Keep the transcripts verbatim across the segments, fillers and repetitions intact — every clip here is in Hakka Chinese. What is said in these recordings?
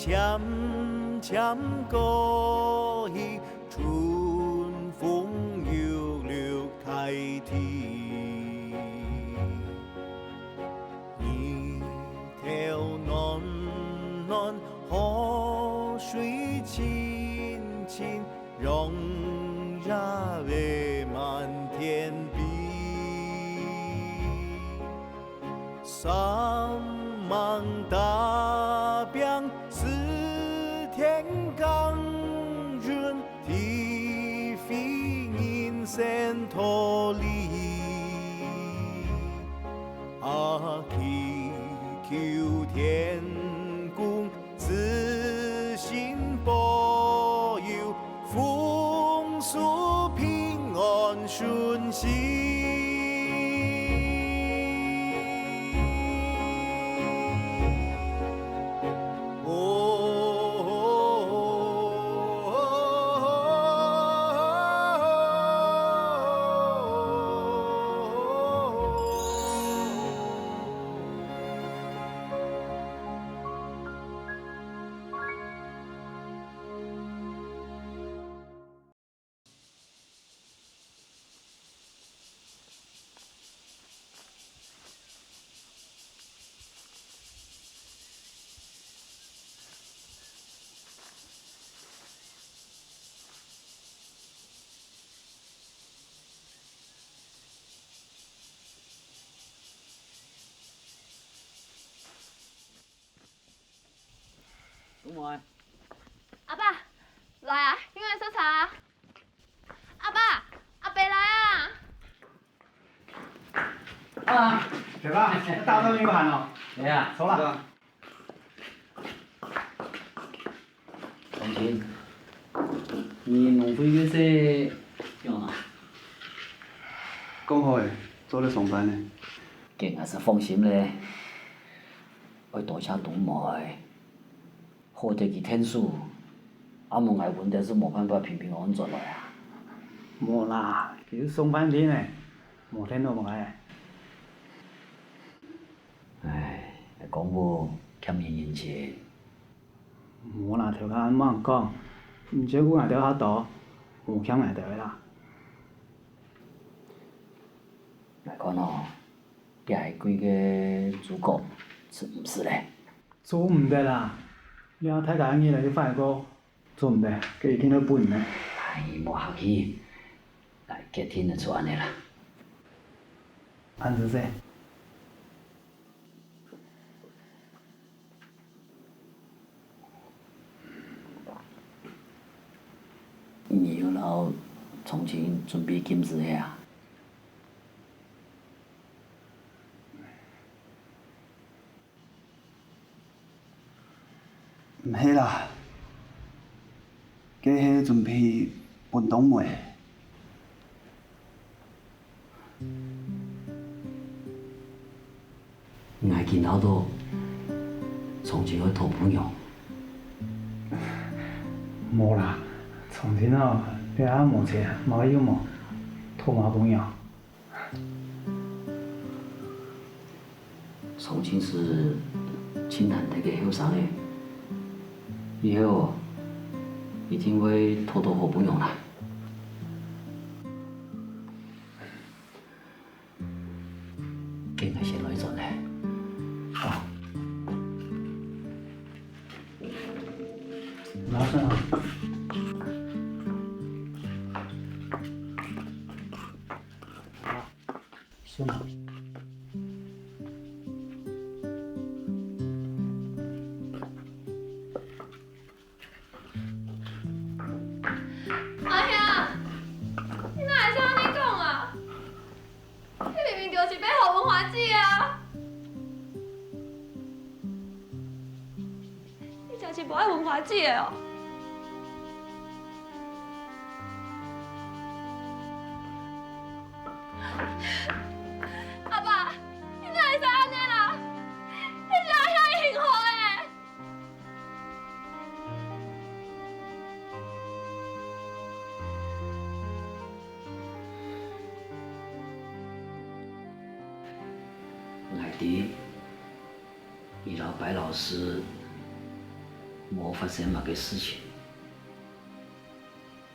漸漸過去，春風又綠大地。日頭暖暖，河水清清，陽光滿天飛。 山塢大餅四天耕耘，地肥人鮮土利。啊，祈求天公 慈心保佑，豐收平安順心。哦。 阿爸，來啊，緊來食茶啊！阿爸，阿伯來啊！啊，小剛，打到你个鼾哦。哎呀，走了。同情，你農會个事仰啊？講好个，做得上班呢。該𠊎係放心咧。 愛多謝冬妹，好得佢𢯭手，啊無𠊎穩定係無辦法平平安安轉來啊。無啦，佢係上班定呢，無𢯭到𠊎。唉，講武欠你人情。無啦，頭家恁樣講，你照顧𠊎兜較多，無欠𠊎兜个啦。𠊎看哦， 這係貴个豬角，食毋食咧？做毋得啦，這大家日來去快過，做毋得，該一定愛分呢。哎，莫客氣，𠊎決定就做恁呢啦。恁仔細。 你有摎重慶準備金子个啊？毋係啦，該係準備分冬妹。 𠊎今晡日重慶愛討餔娘。無啦，重慶哦，這下無錢，麼个又無，討麼餔娘？重慶係盡難得个後生仔，以後一定會討到好餔娘啦。 該𠊎先來轉咧。哦。拿上啊。好，先拿。 阿兄，你哪會使恁樣講啊？你明明就係背後文華姊啊！你真係無愛文華姊哦！阿爸，你哪會使恁樣啦？你係阿兄个幸福欸！ 𠊎知，你摎白老師無發生麼个事情。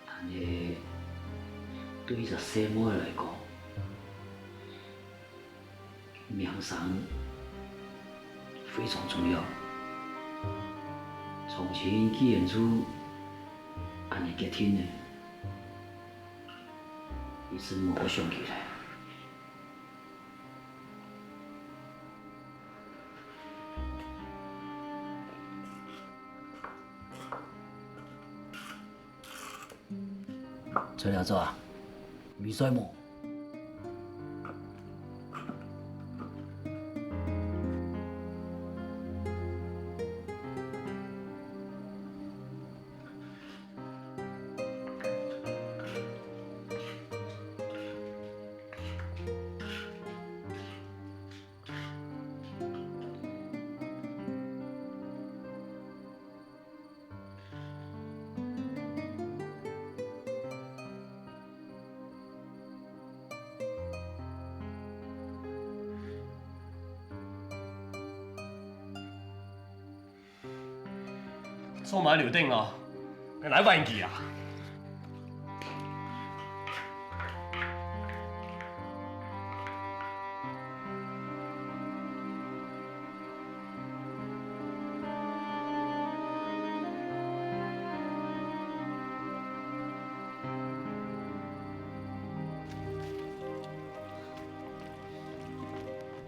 但係對一隻細妹來講，名聲非常重要。從前既然就恁樣決定了，一直無想起來。 吹了走啊？你睡無？ 做麼个留等哦？𠊎來還佢啊！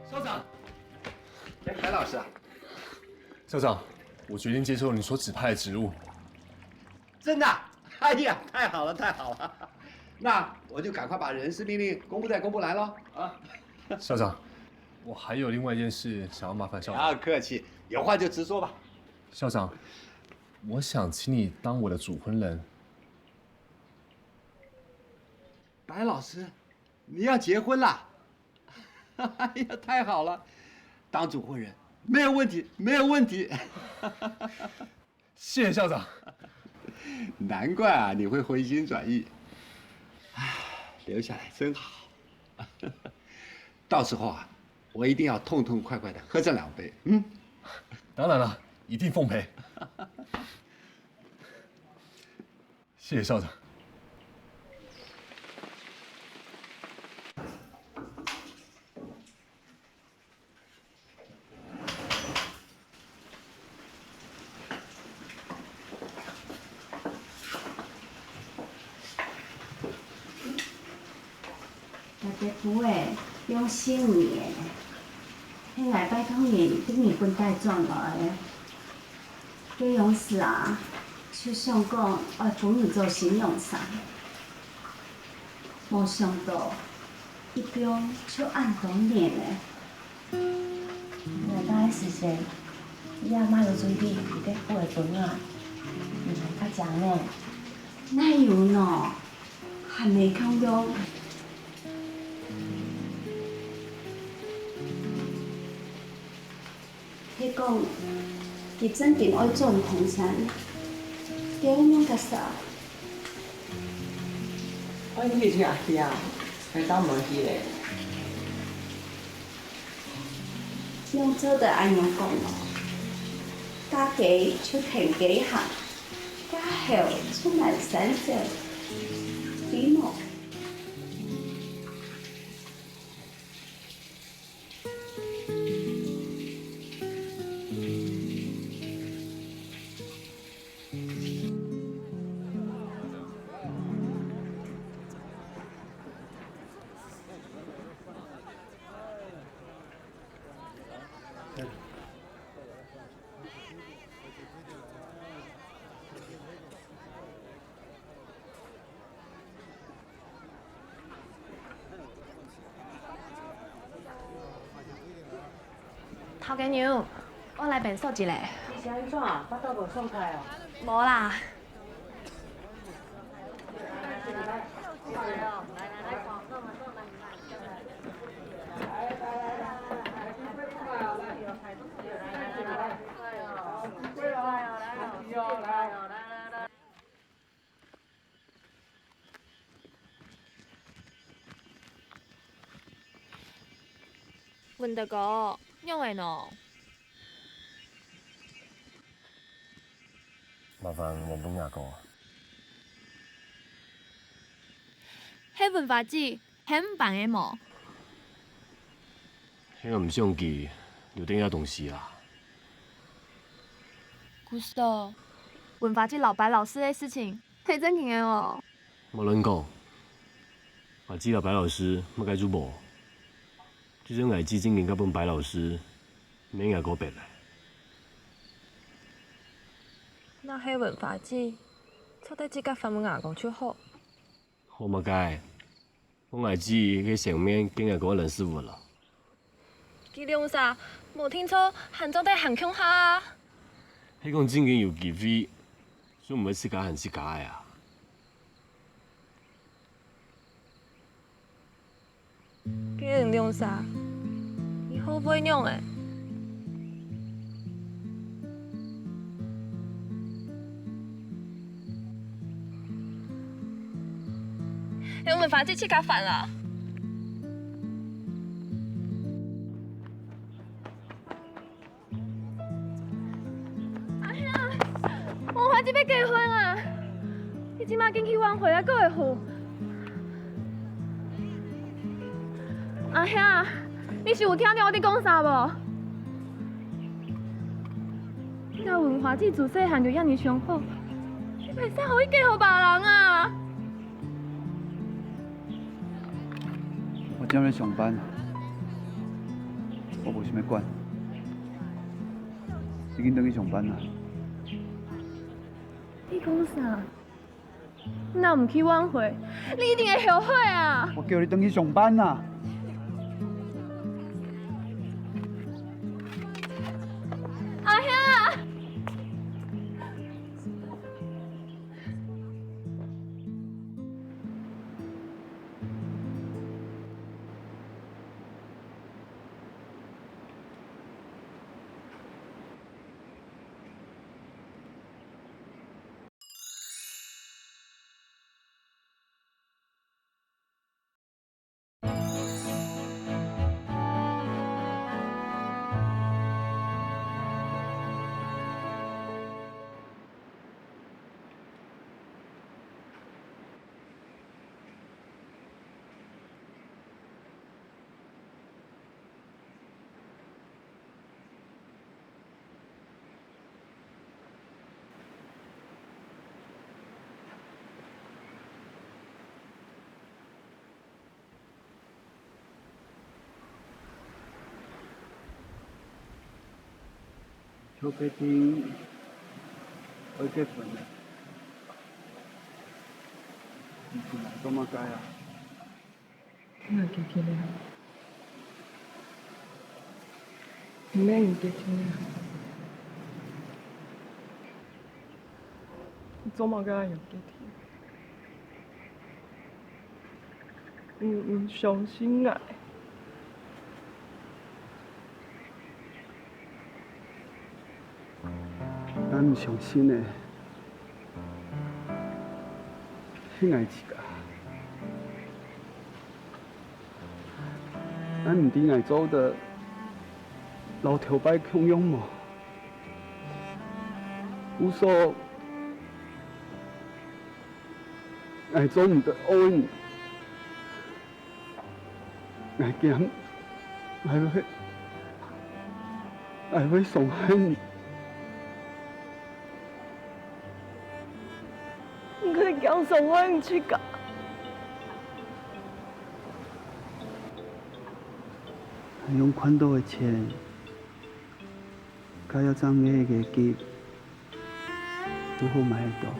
校長。哎，白老师啊。校长，我决定接受你所指派的职务。真的啊？哎呀，太好了，太好了！那我就赶快把人事命令公布在公布栏喽。啊，校长，我还有另外一件事想要麻烦校长。不要客气，有话就直说吧。校长，我想请你当我的主婚人。白老师，你要结婚啦？ 哎呀，太好了！当主婚人，没有问题，没有问题。谢谢校长。难怪啊，你会回心转意。唉，留下来真好。到时候啊，我一定要痛痛快快的喝这两杯。嗯，当然了，一定奉陪。谢谢校长。 大伯父仔，兩歲五年，係𠊎拜託人對日本帶轉來个。該央時啊，就想講愛分你做新娘衫，無想到一放就恁多年了。 𠊎到个時節，你阿嬤有準備一個布个袋仔，毋係較靚呢？哪有呢？還無共樣。係講，佢正經愛轉唐山，該愛仰結煞？ 愛你去就去啊，𠊎兜無去咧。仰做得恁樣講哦？嫁雞就跈雞行，嫁猴就蹣山走，對無？ 頭家娘，𠊎來拚手機咧。你想安怎？腹肚無爽快哦？無啦。 文德哥，仰仔呢？麻煩換分𠊎過。係文華姊，係毋辦个無？係𠊎毋想佢留等這東西啊。故所，文華姊摎白老師个事情，係正經个哦。無亂講，華姊摎白老師麼个就無。就算𠊎姊正經甲分白老師， 免𠊎過別來。若係文華姊，做得自家發問𠊎講就好。好麼个？講𠊎姊个性命跟𠊎講恁斯文咯。佢兩儕無定著，還做得行共下啊！係講正經有機會，就毋會自家行自家个啊。 該恁兩儕，以後會仰仔？係文華姊自家煩啊！ 阿兄，文華姊愛結婚啊！你這馬緊去挽回啊，過會赴。阿兄，你是有聽著𠊎在講啥無？你佮文華姊自細漢就恁仔相好，你袂使予佢嫁予別人啊！ 𠊎正愛上班，𠊎無想愛管。你緊轉去上班啊！你講啥？你若毋去挽回，你一定會後悔啊！𠊎叫你轉去上班啊！阿兄！ 就決定愛結婚了，你是來做麼个啊？𠊎結婚了。毋免你結婚了。你做麼个愛用結婚？ 你毋相信𠊎？𠊎毋相信个，係𠊎自家。𠊎毋知𠊎做得摎頭擺共樣無？故所， 𠊎做毋得愛你。𠊎驚，𠊎會，𠊎會傷害你。你會驚傷害你自家？𠊎用賺到个錢，該一張个月給 都好買得到。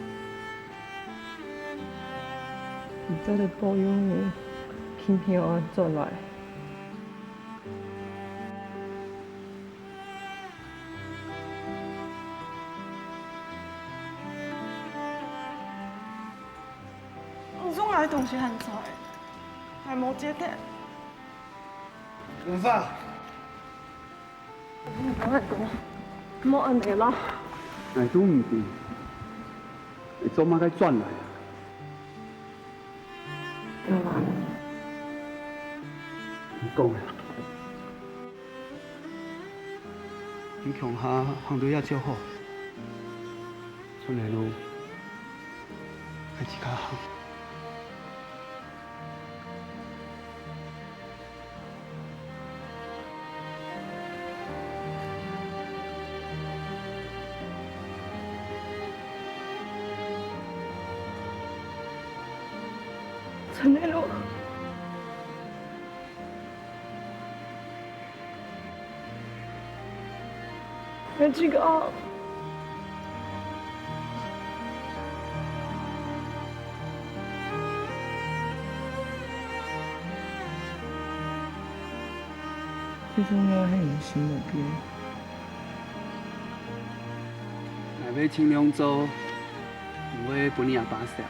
你做得保佑𠊎平平安安轉來。你送𠊎个東西還在，還無接忒。永發， 莫恁樣啦。𠊎都毋知，你做麼个轉來啊？有啊。你講啊。你共下行到這就好。个路，愛自家行。 春个路，愛自家行。 最重要係你心無變。𠊎會盡量做，毋會分你阿爸愁。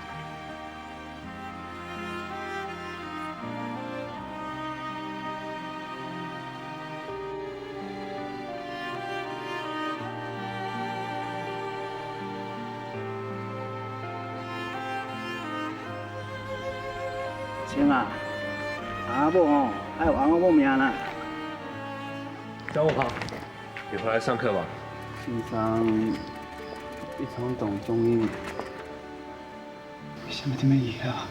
清啊，阿母哦，愛有阿母命啦。張武豪，你回來上課吧。先生，一場當中意，為什麼這麼遺憾啊？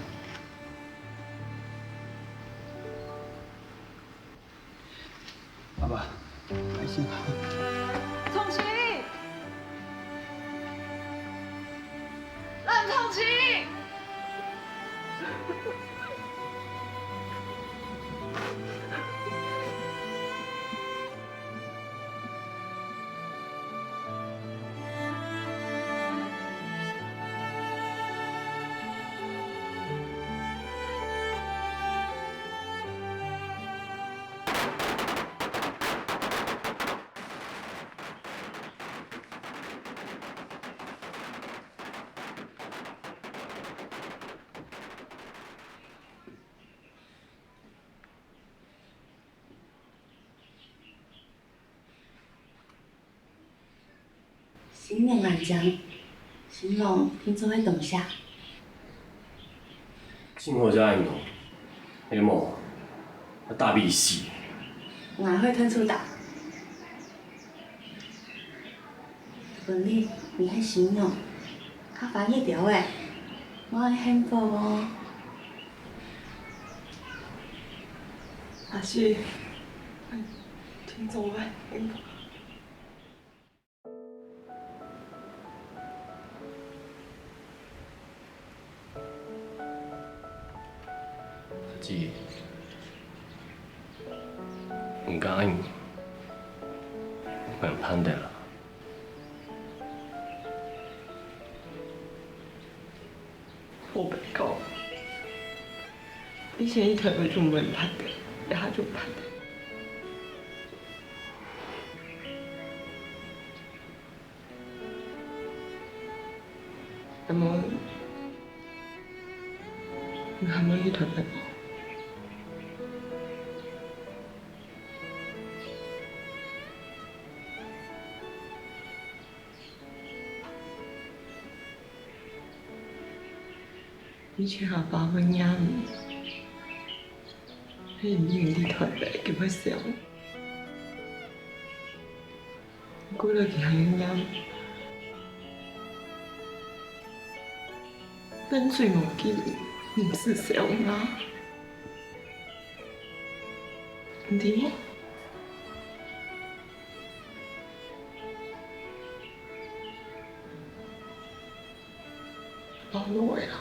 爸爸，開心啊！同學，男同學！ 新年還靚，新郎定著會當惜。新郎就愛恁樣，係無？愛打比死。𠊎會斷手打。 本來你係新娘，較花一條仔，𠊎會幸福哦。阿四，聽眾會幸福。 阿姊，你講恁樣，𠊎毋盼得啦。我白講，以前一開始就毋盼得，這下就盼得。 阿妹，你還無去台北無？以前阿爸會念你，係因為你在台北，佢會想你。 過來佢還念，分水無記，毋使愁啦。你知無？包落來啦。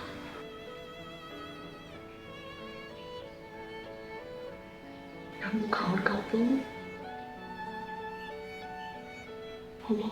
讓我好好搞懂，好無？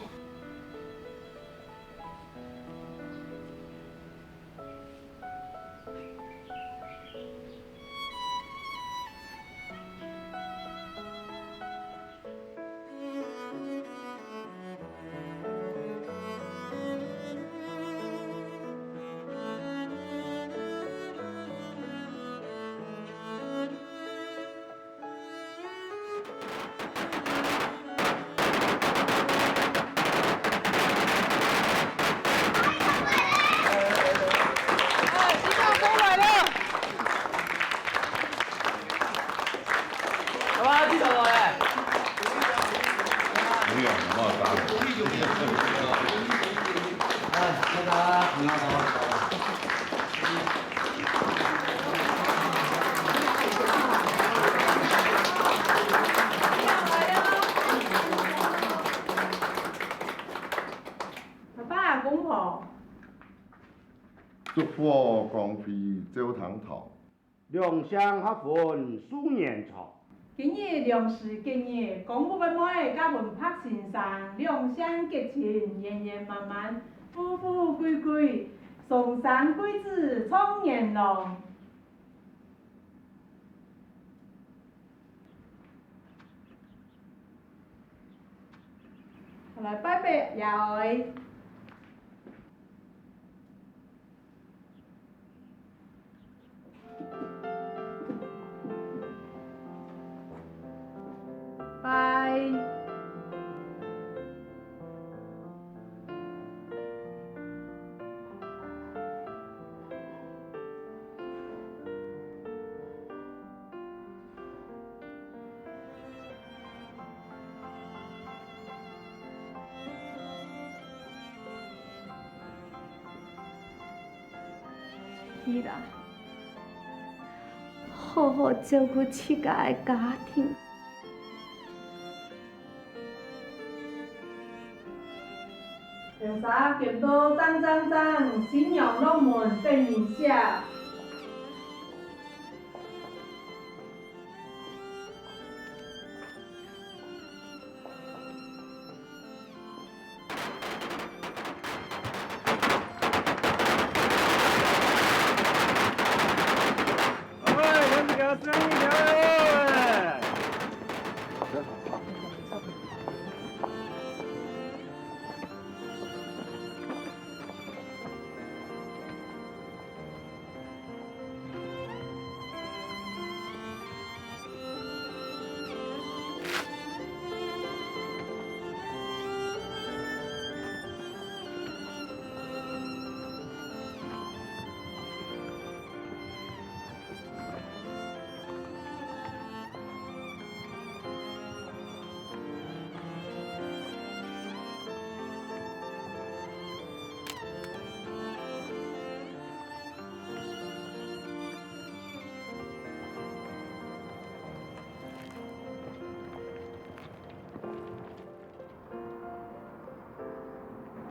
火光輝照廳堂。兩姓合分壽延長。今日良時吉日，江湖妹妹佮文柏先生兩姓結親，圓圓滿滿，富富貴貴，雙生貴子狀元郎。 來拜拜，爺哀。拜。 去啦，好好照顧自家个家庭。 紅紗捲到锃锃锃，新娘落門等人惜。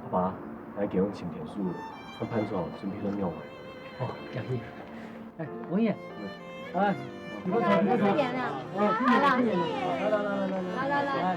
阿爸，𠊎今尋田鼠，看伴娘準備好肉未？哦，恭喜！哎，文燕，哎，你快坐，你快坐。來，老師。來，來，來，來，來，來，來，來，來。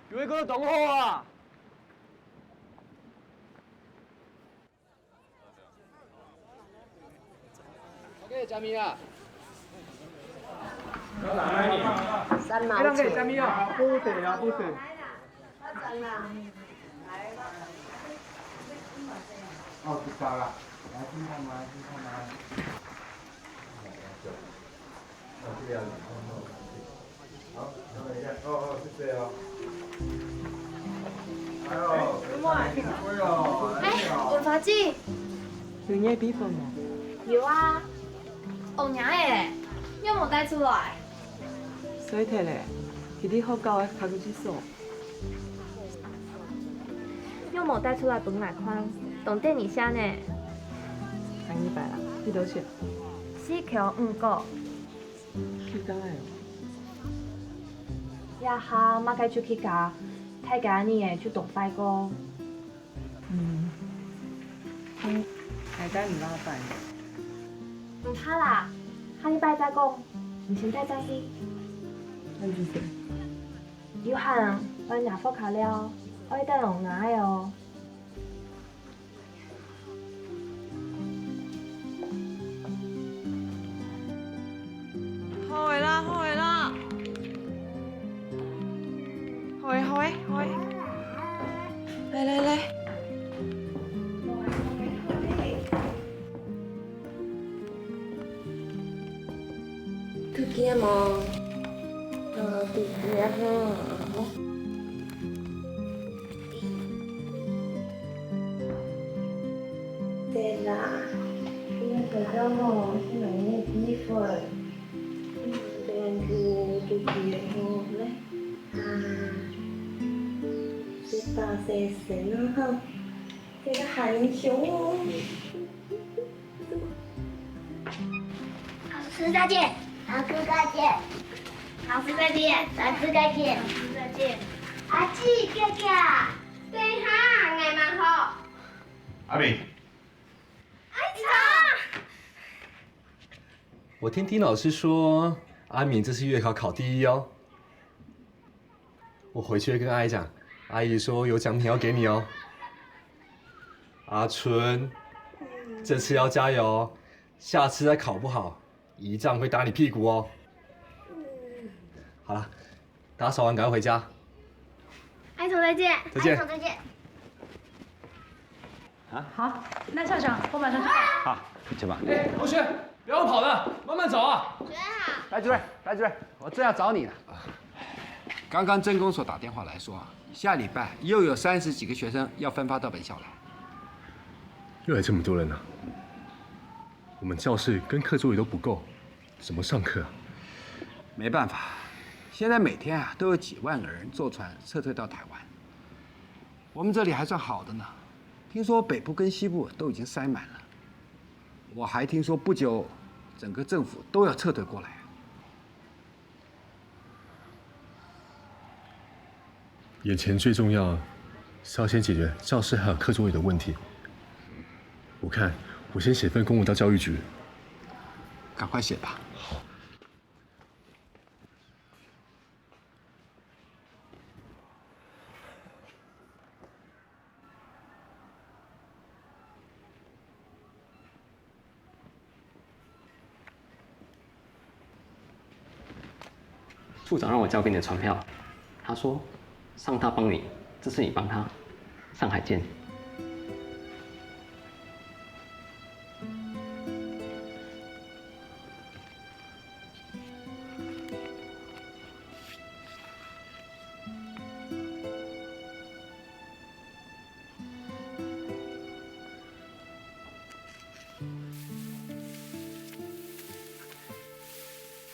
有一个同學啊！ OK，食物啊！三毛錢。食物啊，補茶啊，補茶。哦，一包啦，來，先看覓，先看覓。哦，這个啊，好，好，好，謝謝哦。哎呦，哎呦，哎，文華姊， 有你个備份無？有啊，學若个，你有無帶出來？衰忒咧，佢在學校个客語字典。你有無帶出來分𠊎看？當得人惜呢。三二百啦，幾多錢？四箍五角。去加个哦。這下麼个就去加，大家呢就當壞過。 嗯，嗯，還帶毋落班。毋怕啦，下禮拜再講，你先帶遮先。恁仔細。有閒來若屋下尞，愛帶人拿个哦。有驚無？呃，弟弟啊，吼。對啦，你回家吼，是有你个機會。嗯，對啊，你弟弟啊，吼，來，啊，這把細聲啊，吼，這个很凶哦。 老师再见，老师再见，老师再见，老师再见，老师再见。阿姊，姐姐，等一下，𠊎嘛好。阿明。阿姊。我听丁老师说，阿明这次月考考第一哦。 我回去会跟阿姨讲，阿姨说有奖品要给你哦。阿春，这次要加油哦，下次再考不好，姨丈会打你屁股哦。好了，打扫完赶快回家。阿姨头再见，再见。阿姨头再见。 啊？好，那校长，我马上去。好，去吧。哎，同学，不要跑了，慢慢走啊。班主任，班主任，我正要找你呢。刚刚镇公所打电话来说啊，下礼拜又有三十几个学生要分发到本校来。又来这么多人啊！我们教室跟课桌椅都不够，怎么上课啊？没办法，现在每天啊都有几万个人坐船撤退到台湾。我们这里还算好的呢，听说北部跟西部都已经塞满了。我还听说不久整个政府都要撤退过来。 眼前最重要是要先解决教室还有课桌椅的问题。我看我先写份公文到教育局。赶快写吧。处长让我交给你的传票，他说上大帮你，这次你帮他，上海见。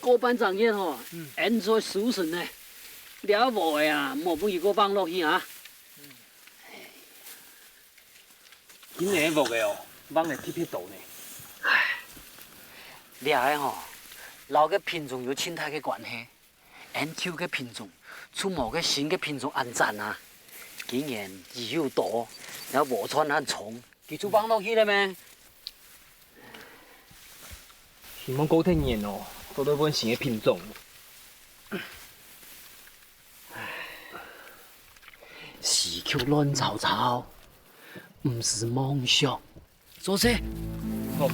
个班长員吼，恁在收成呢，這無个啊，莫分佢个放落去啊。今年个屋个哦，放个特別多呢。這个吼，摎个品種有盡大个關係。 恁舊个品種，就無个新个品種恁讚啊。今年雨又多，這禾椆恁重，佢就放落去了咩？希望過忒年哦，做得換新个品種。時局亂糟糟，毋使妄想。 做事。好。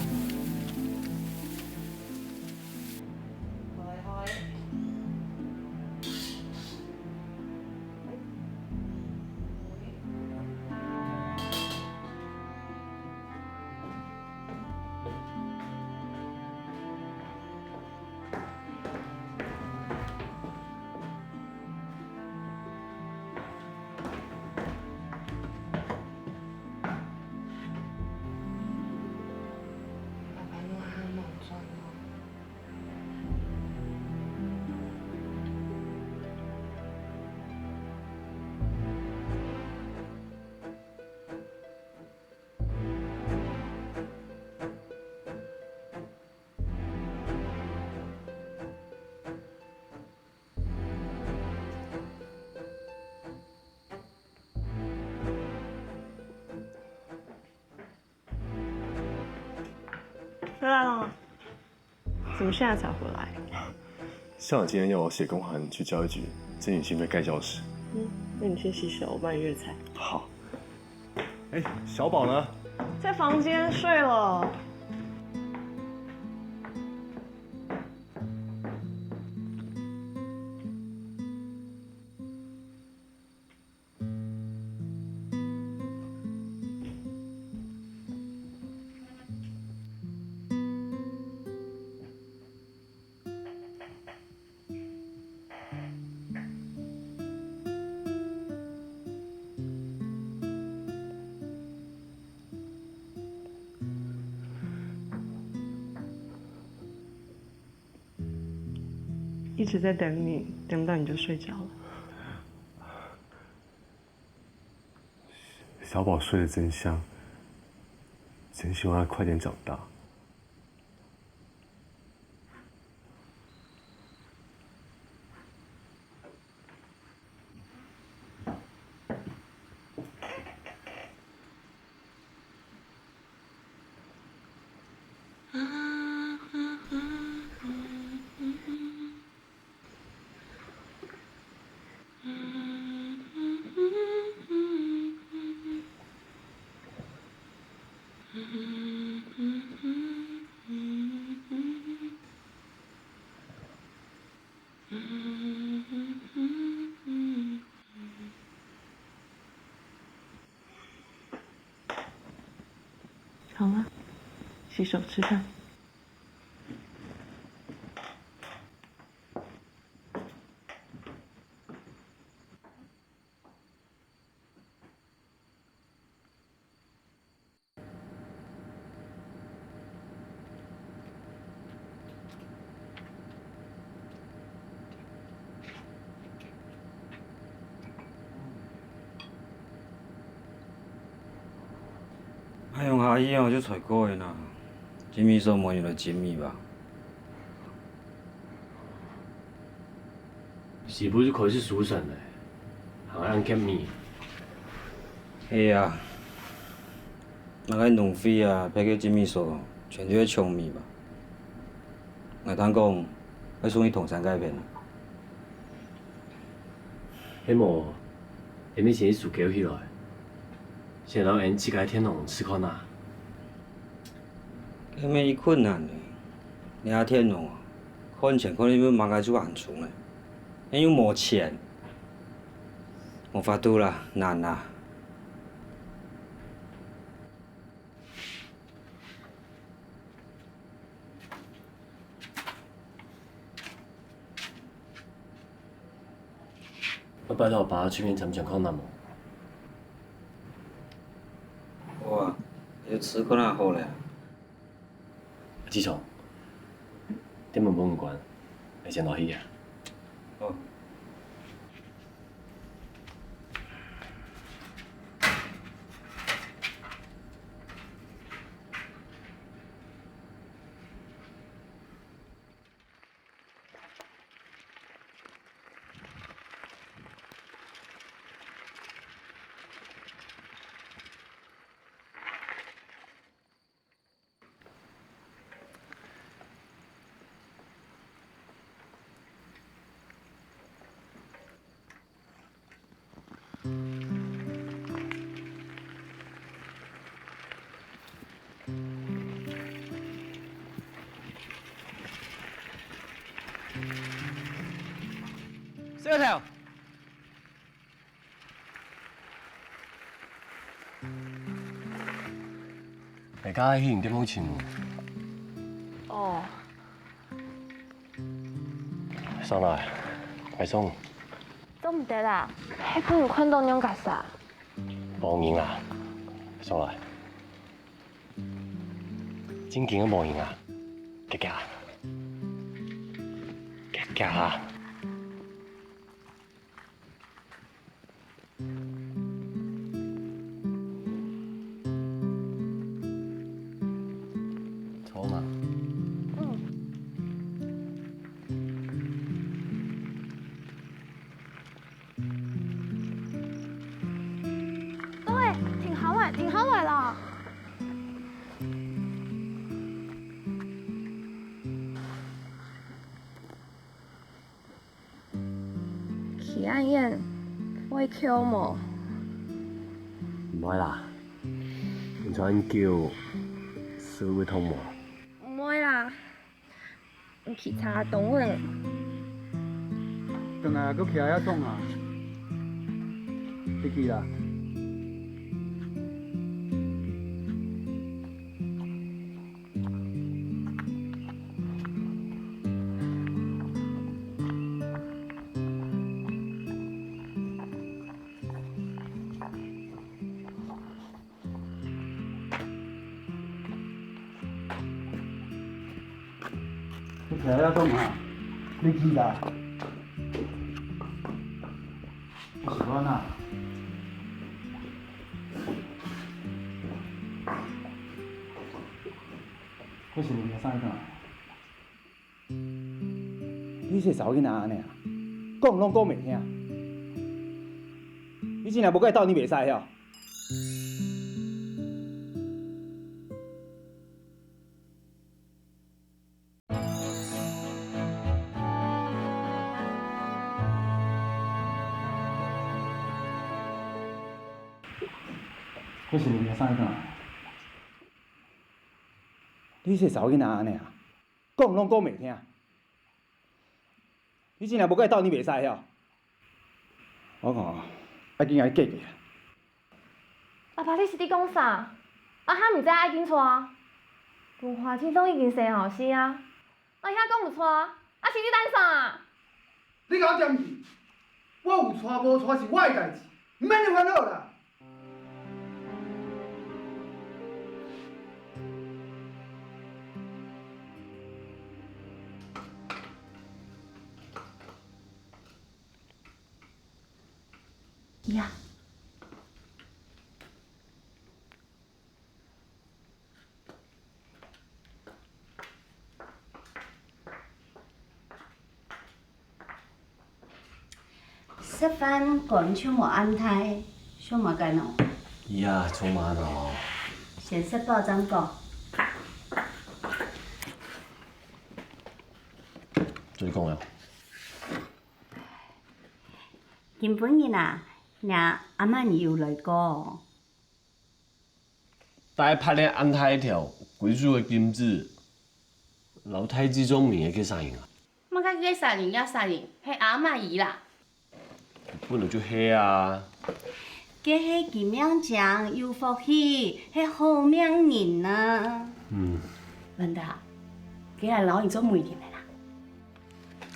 回来了吗？怎么现在才回来？校长今天要我写公函去教育局，申请经费盖教室。嗯，那你先洗手，我帮你热菜。好。哎，小宝呢？在房间睡了。一直在等你，等不到你就睡着了。小宝睡得真香，真希望他快点长大。 好了，洗手吃饭。 哎喲，阿姨哦，就才過个啦，精米所無人來精米吧？ 時務就開始收成了，還恁急米。係啊，𠊎个農會啊，別个精米所全都係長米吧。𠊎聽講，愛送去銅山該片。係無，你等先去收購起來，先摎𠊎自家田農試看啊。 該乜已困難了，你阿田哦，看錢看到目珠還腫了，你又無錢，無法度啦，難啊！ 愛拜託阿爸出面參詳看啊無？好啊，你就試看啊好了。阿志聰，店門分你關，𠊎先落去啊。好。 小偷！ 大家去你店門尋。哦。上來，快送。做毋得啦，係分人看到仰結煞？無人啊，上來。正經个無人啊，遽遽啊，遽遽啊！ 坐嘛。嗯。對，停好來，停好來啦！ 企恁遠，會𤸁無？毋會啦，你坐恁久，手會痛無？毋會啦，你企較當穩。轉來啊，閣企啊遐創啥？入去啦。 你徛遐做麼？你去啦。我是講啊，我是問你啥个？你這查某囡仔按呢啊，講攏講袂聽。你真正無佮伊鬥，你袂使吼。 我是問你啥个？你這查某囡仔按呢啊，講攏講袂聽。你真正無佮伊鬥，你袂使吼。我看，愛緊共伊解決。 阿爸，你是咧講啥？阿涵毋知愛緊娶？文華聽講已經生後生啊，阿兄講有娶，啊是你等啥？你共我恬去！我有娶無娶是我的代誌，毋免你煩惱啦。 呀。食飯官就無恁大，想麼个呢？呀，做麼个呢？先食飽正講。再講呀。 今晡日啊，若阿滿姨有來過。戴袚仔恁大條，歸手个金子，摎大姊做媒个該儕人啊？麼个該儕人這儕人，係阿滿姨啦。本來就係啊。該係佢命靚有福氣，係好命人啊。嗯。文達，該𠊎摎你做媒人个啦。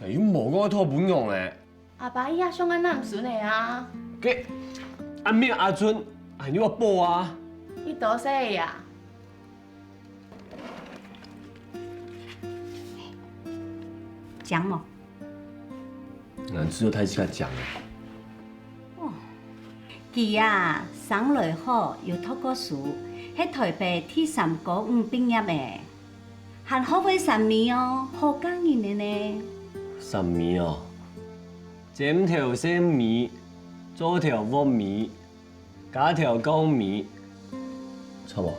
哎，又無講愛討餔娘咧。 阿爸，你也想愛男孫个啊？該阿明阿春，還有阿寶啊。你多細个啊？靚無？𠊎只有大姊較靚啊。哦，佢啊，生來好，有讀過書，係臺北第三高五畢業个，還學會三味哦，好嫁人个呢。三味哦？ 尖頭細尾，做頭鑊尾，加頭槓尾，著無？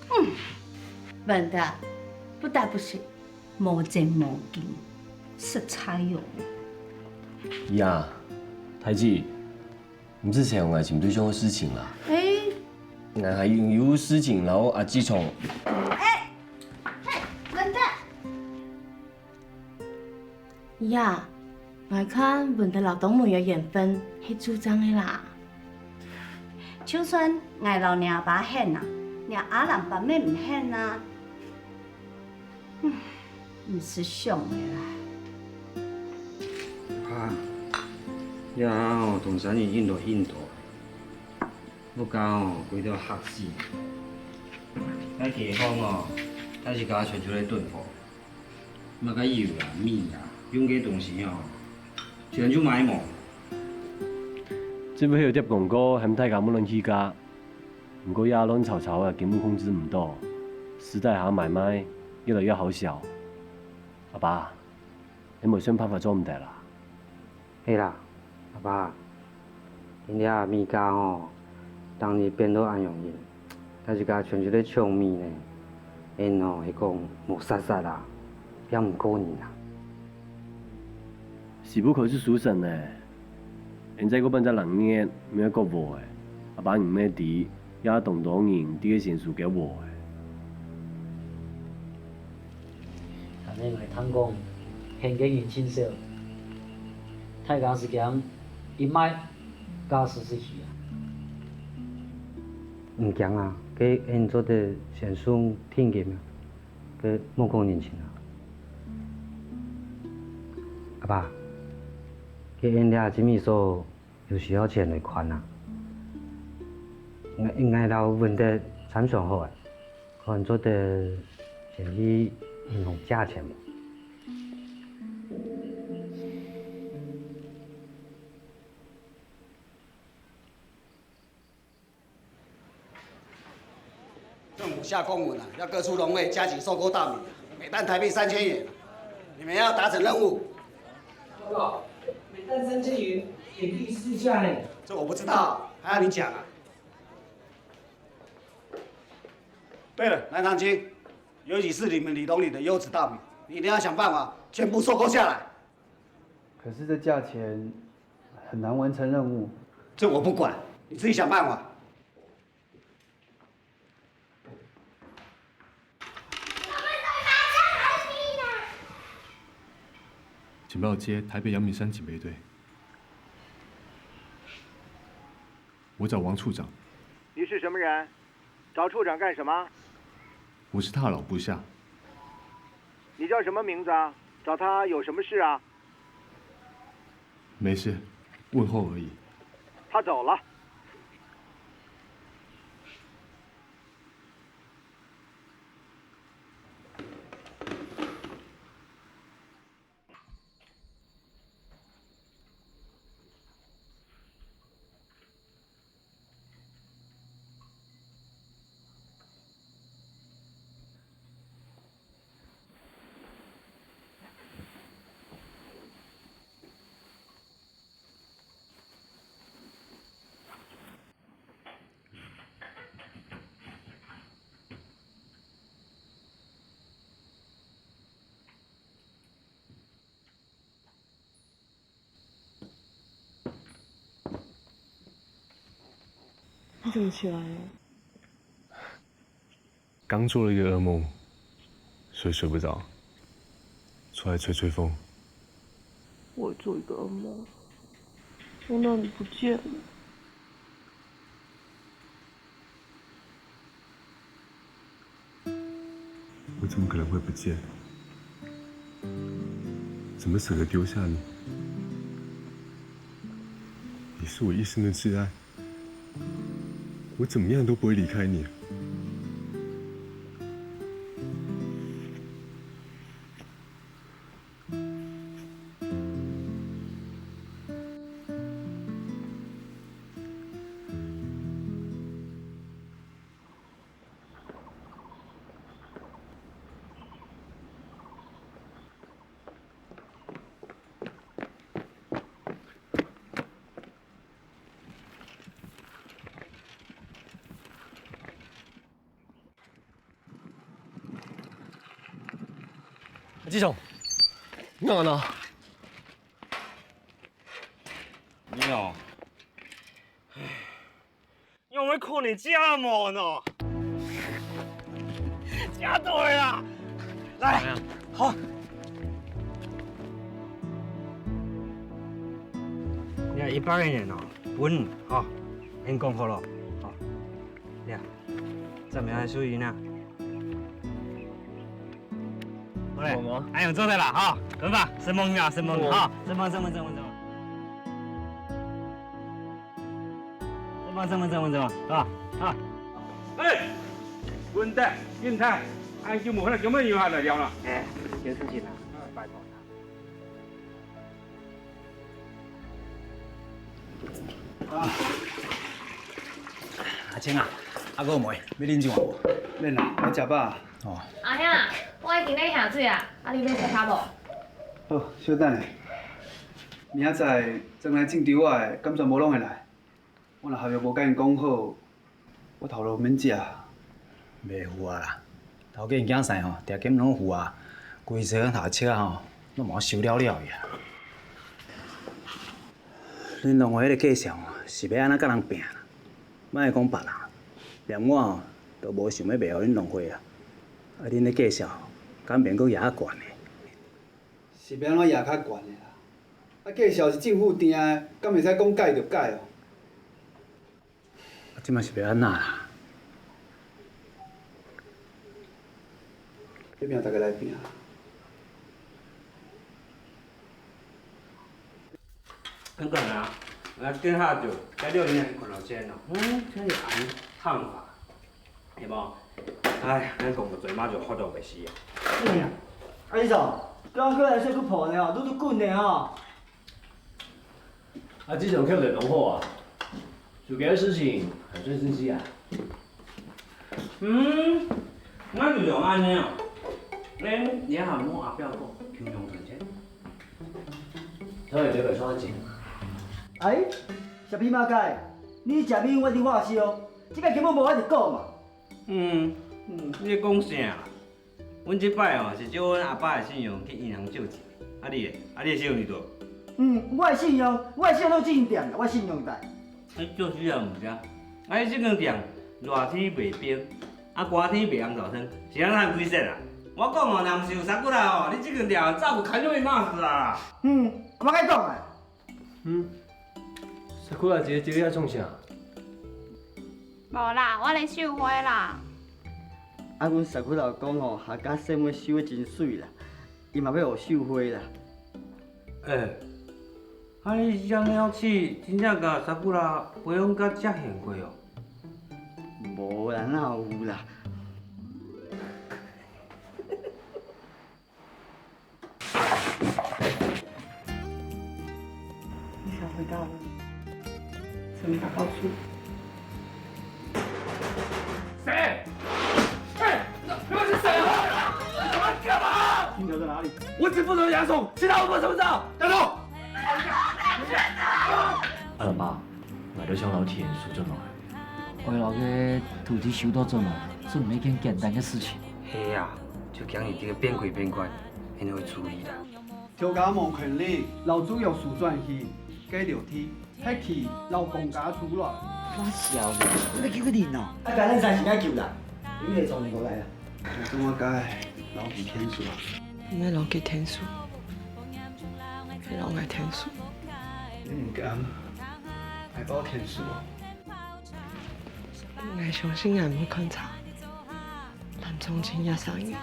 嗯，文達，不打不相識，無正無經，實在哦。呀，大姊，毋使想𠊎尋對象个事情啦。欸，𠊎還有事情摎阿姊講。欸，嘿，文達。 呀，𠊎看文德摎東梅个緣分係注定个啦。就算𠊎摎若爸肯啊，若阿蘭爸乜毋肯啊。嗯，毋使想个啦。啊，呀，東山人印度印度，屋下哦，歸到黑死。該街坊哦，大自家全出來囤貨。 麼个油啊、米啊，用个東西哦，全就買無。政府有貼廣告喊大家莫亂起價，毋過這亂糟糟个，根本控制毋到，私底下買賣越來越好笑。阿爸，你無想辦法做毋得啦？係啦，阿爸， 今這物價吼，逐日變到恁樣形，大自家全就在搶米呢。𠊎吼係講無煞煞啊，也毋過癮啊。時務開始收成呢，𠊎再過半隻零月，乜過禾仔，阿爸你乜知，也當多人在該先收割禾仔。 但係𠊎聽講，現个人盡少，大家係驚一賣價數就起啊。毋驚啊，該𠊎做得先送定金啊，該無講人情啊。阿爸，該𠊎這隻米所 有需要錢來款啊。𠊎𠊎摎文德參詳好啊，看做得先去銀行借錢無？下公文啊，要各處農會加緊收購稻米啊，每擔台幣三千元，你們要達成任務。報告，每擔三千元，減第四價呢。這我不知道，還要你講啊。對了，藍長青，尤其是你們里農里的優質稻米，你一定要想辦法全部收購下來。可是這價錢很難完成任務。這我不管，你自己想辦法。 情報接，台北陽明山警备隊。我找王處長。你是什麼人？找處长干什么？我是大佬部下。你叫什么名字啊？找他有什么事啊？没事，问候而已。他走了。 你怎么起来了？刚做了一个噩梦，所以睡不着，出来吹吹风。我也做一个噩梦，梦到你不见了。 我怎么可能会不见？怎么舍得丢下你？你是我一生的挚爱，我怎么样都不会离开你。 阿志雄，你安到？你好。 仰會可能遮慢哦？遮對啦！來，好。你看一百个人哦，分你，好，先講好了，好。你看，這邊還屬於你啊。好嘞，哎，有做得了哈，滾吧，承蒙你啊，承蒙你哈，承蒙，承蒙，承蒙，承蒙。 怎么，怎么，怎么，怎么，啊，啊。哎，文德、金泰，恁久無看到，今晡日又來了啦？哎，有事情啊，拜託他。啊，阿青啊，阿哥妹，要啉酒無？免啦，我食飽啊。哦。阿兄，我已經咧下水啊，啊，你欲洗跤無？好，小等咧。明仔載轉來種稻仔，敢全部攏會來？ 我若合約無甲因講好，我頭路免食。袂赴啊啦，頭家因囝婿吼，定金攏赴啊，規世頭七仔吼，攏無收了了去啊。恁農會彼个介紹吼，是欲按怎甲人拚啦？莫講別人，連我吼，都無想欲賣予恁農會啊。啊，恁的介紹，敢免閣夯較懸咧？ 是欲按怎夯較懸的啦？啊，價數是政府定的，敢會使講改就改哦？啊，這馬是欲按怎啦？你拚大家來拚。 等等啊，來，等下就，該六零零看到先咯。嗯，這有恁燙法，係無？哎，咱講到嘴巴就喝到袂死啊。哎呀，阿姨嫂，剛剛過來睡不飽呢，都是滾的啊。啊，這種客人弄好啊，手機的事情還算順序啊。嗯，那就用恁呢哦。恁這下無阿表哥，共樣賺錢。他也沒有賺錢。哎，小皮馬該，你食米我佇話笑，這个根本無法度講嘛。嗯，嗯，你講啥啦？阮這擺哦，是照阮阿爸的信用去銀行借錢。啊你咧？啊你的信用佇佗？嗯，我的信用，我的信用攏進店啦，我信用在。 你就是啊毋知，啊你這間店熱天袂冰，啊寒天袂紅豆湯，是按怎幾色啊？我講哦，若毋是有sakura哦，你這間店早就開到會滿死啊啦！嗯，我甲你講啊。嗯，sakura姐，這个愛創啥？無啦，我咧繡花啦。啊阮sakura講吼，客家生活繡得真媠啦，伊嘛欲學繡花啦。欸， 啊你這貓鼠真正甲sakura培養甲遮賢貴哦？無啦，哪有啦？你想回到了，什么打报数？ 谁？哎，你们是谁啊？你们干嘛？金条在哪里？我只负责押送，其他我不怎么知道。带走。阿爸，𠊎兜想摎田收轉來。𠊎摎个土地收到轉來，係毋係一件簡單个事情。係啊，就驚你這个變鬼變怪，你會處理啦。 頭家無權利摎豬肉收轉去，該留地，核氣摎公家豬卵。發燒了，你要救个人哦！啊，該咱暫時愛救啦，因為總無來啊。我感覺該摎佢天數啊。毋係摎佢天數，係摎𠊎天數。你毋敢，愛報天數啊？𠊎相信𠊎毋會看差。 藍宗涇也上映。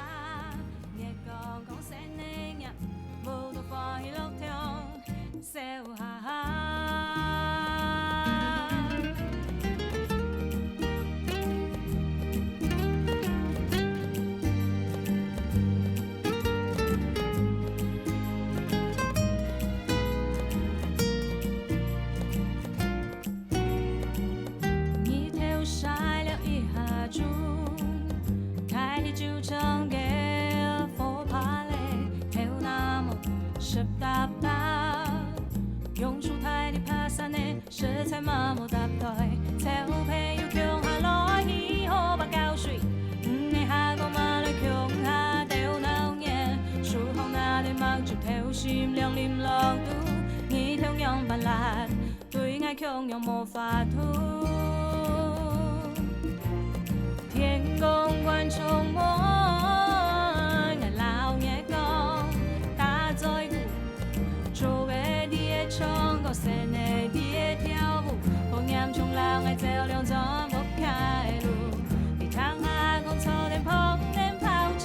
日頭曬了一下鐘，開始就像个火把嘞，頭那毛濕答答，用手抬起爬山呢，實在嘛無搭台，湊朋友共下來去河壩搞水，毋係下個嘛來共下鬥鬧熱，手項拿等目汁透心涼淋落肚，日頭樣般辣。 對𠊎共樣無法度。天公觀充滿，𠊎摎月光打嘴鼓，竹仔在該唱歌，仙仔在該跳舞，火焰中摎𠊎照亮轉屋下个路。你聽阿公坐等膨等炮車，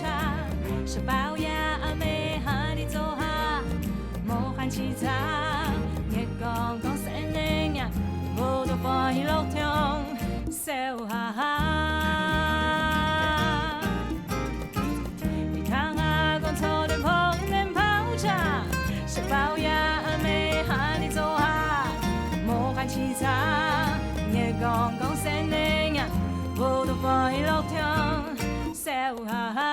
食飽夜暗暝還在灶下。 無閒洎杈，月光光，仙人影，舞到歡喜樂暢，笑哈哈。你聽阿公坐等膨等炮車，食飽夜暗暝還在灶下。無閒洎杈，月光光，仙人影，舞到歡喜樂暢，笑哈哈。